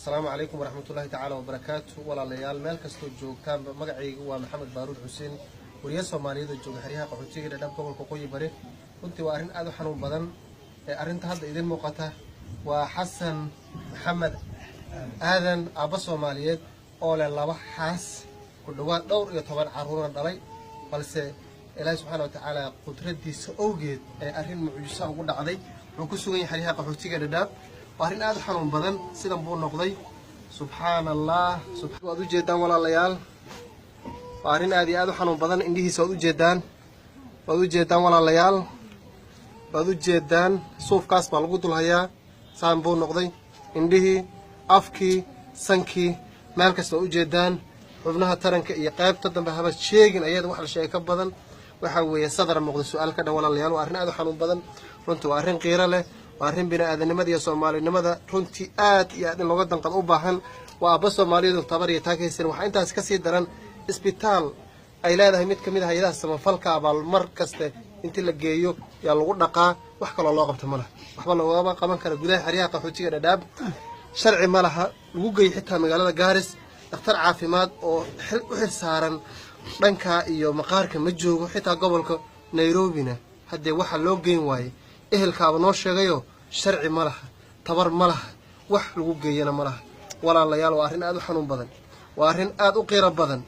Asalaamu calaykum waraxmatullaahi tacaala wabarakaatu. Walaalayaal, meel kastoo joogtaanba, magacaygu waa Maxamed Baaruud Xuseen, wariye Soomaaliyeed oo jooga xeryaha qaxootiga Dhadhab, gobolka Waqooyi Bari. Runtii waa arrin aada u xanuun badan. Ee arrinta hadda idin muuqata waa Xasan Maxamed Aadan, aabba Soomaaliyeed oo leh laba xaas, ku dhowaad dhowr iyo toban carruurna dhalay, balse Ilaahi subxaana wa tacaala qudradiisa owgeed ee arrin mucjiso ugu dhacday. Wuxuu ku sugan yahay xeryaha qaxootiga Dhadhaab. Waa arrin aada u xanuun badan. Sidan buu noqday, subxaana Allah. Waad u jeedaan, walaalayaal, waa arrin aad iyo aad u xanuun badan. Indhihiisa waad u jeedaan, waad u jeedaan, walaalayaal, waad u jeedaan. Suufkaas baa lagu dul hayaa. Saan buu noqday, indhihii, afkii, sankii, meel kasta waad u jeedaan. Xubnaha taranka iyo qaybta dambe haba sheegin, ayada wax la sheegay ka badan. Waxaa weeye sadar muuqda su-aal ka dhan. Walaalayaal, waa arrin aad u xanuun badan. Runtii waa arrin qiiro leh, waa arrin bini-aadanimada iyo Soomaalinimada runtii aad iyo aad in looga danqad u baahan. Waa aabba Soomaaliyeed oo tabar iyo taag haysan. Waxaa intaas kasii daran, isbitaal ay leedahay mid kamid ah hay-adaha samafalka baa mar kaste intii la geeyo yaa lagu dhaqaa. Wax kaloo loo qabta ma laha, waxba loogama qaban kara gudaha xeryaha qaxootiga Dhadhaab. Sharci ma laha lagu geeyo xitaa magaalada Gaaris. Dhakhtar caafimaad oo u xil saaran dhanka iyo maqaarka ma joogo xitaa gobolka Nairobina. Haddee waxa loo geyn waayey ehelkaaba noo sheegayo, sharci ma laha, tabar ma laha, wax lagu geeyana ma laha. Walaalayaal, waa arrin aada u xanuun badan, waa arrin aada u qiiro badan,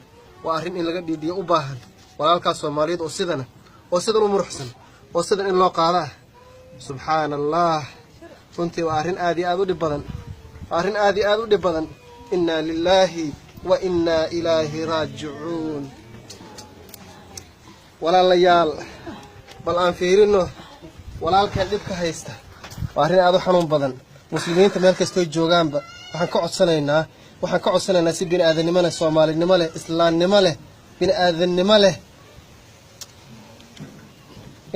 waa arrin in laga dhiidhiyo u baahan. Walaalkaas Soomaaliyeed oo sidana, oo sidan u muruxsan, oo sidan in loo qaadaa, subxaana Allah. Runtii waa arrin aad iyo aad u dhib badan, waa arrin aad iyo aad u dhib badan. Innaa lilaahi wa innaa ilaahi raajicuun. Walaalayaal, bal aan fiirino walaalkan dhibka haysta. Waa arrin aada u xanuun badan. Muslimiinta meel kastoy joogaanba waxaan ka codsanaynaa si bini aadanimo leh, Soomaalinimo leh, islaamnimo leh, bini aadannimo leh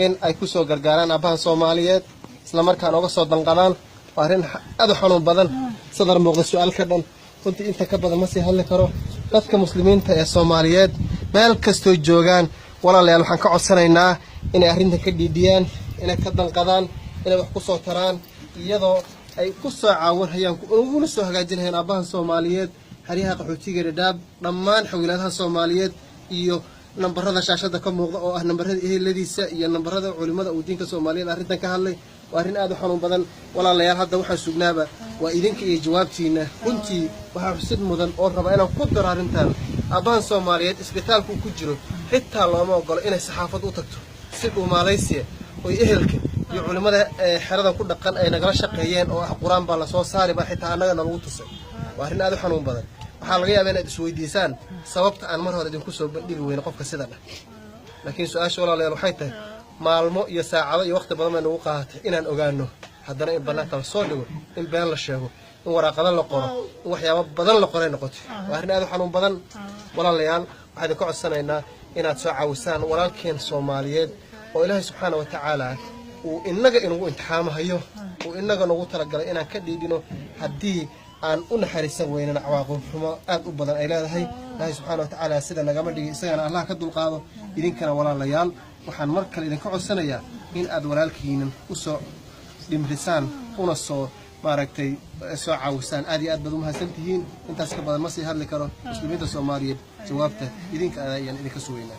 in ay ku soo gargaaraan aabbahan Soomaaliyeed, isla markaan oga soo danqadaan. Waa arrin aad u xanuun badan. Sadar muuqda su-aal ka dhan. Runtii inta ka badan ma sii hadli karo. Dadka Muslimiinta ee Soomaaliyeed meel kastoo joogaan, walaalayaal, waxaan ka codsanaynaa inay arrintan ka dhiidhiyaan, inay ka danqadaan, inay wax ku soo taraan, iyadoo ay ku soo caawinhayaan, uguna soo hagaajinayaan aabbahan Soomaaliyeed xeryaha qaxootiga Dhadhaab. Dhammaan xawilaadaha Soomaaliyeed iyo nambarada shaashada ka muuqda oo ah nambarada eheladiisa iyo nambarada culimada uu diinka Soomaaliyeed arrintan ka hadlay. Waa arrin aad u xanuun badan. Walaalayaal, hadda waxaan sugnaaba waa idinka iyo jawaabtiina. Runtii waxaa xusid mudan oo raba inaan ku daro arrintan: aabbahan Soomaaliyeed isbitaalku ku jiro xitaa looma ogolo inay saxaafad u tagto. Si dhuumaalaysiya oy ehelka iyo culimmada xeradan ku dhaqan ay nagala shaqeeyeen oo ah qur-aan baa lasoo saari baa xitaa annagana lagu tusay. Waa arrin aad u xanuun badan. Waxaa laga yaabaa inaad isweydiisaan sababta aan mar hore idinku soo bandhigi weyne qofka sidan ah, laakiin su-aasha, walaalayaal, waxay tahay maalmo iyo saacado iyo waqti badan bay nagu qaadatay inaan ogaano. Haddana in bannaanka la soo dhigo, in been la sheego, in waraaqado la qoro, in waxyaabo badan la qoray noqotay. Waa arrin aad u xanuun badan. Walaalayaal, waxaan idinka codsanaynaa inaad soo caawisaan walaalkeen Soomaaliyeed oo Ilaahay subxaana wa tacaala uu innaga inugu imtixaamahayo, uu innaga nagu talagalay inaan ka dhiidhino. Haddii aan u naxariisan weynana, cawaaqib xumo aad u badan ay leedahay. Ilaahay subxaana wa tacaala sida nagama dhigi, isagana Allah ka dulqaado. Idinkana, walaalayaal, waxaan mar kale idinka codsanayaa in aad walaalkiinan usoo dhimrisaan, una soo maaragtay soo caawisaan. Aad iyo aad baad umahadsan tihiin. Intaas ka badan ma sii hadli karo. Muslimiinta Soomaaliyeed, jawaabta idinka ayaan idinka sugaynaa.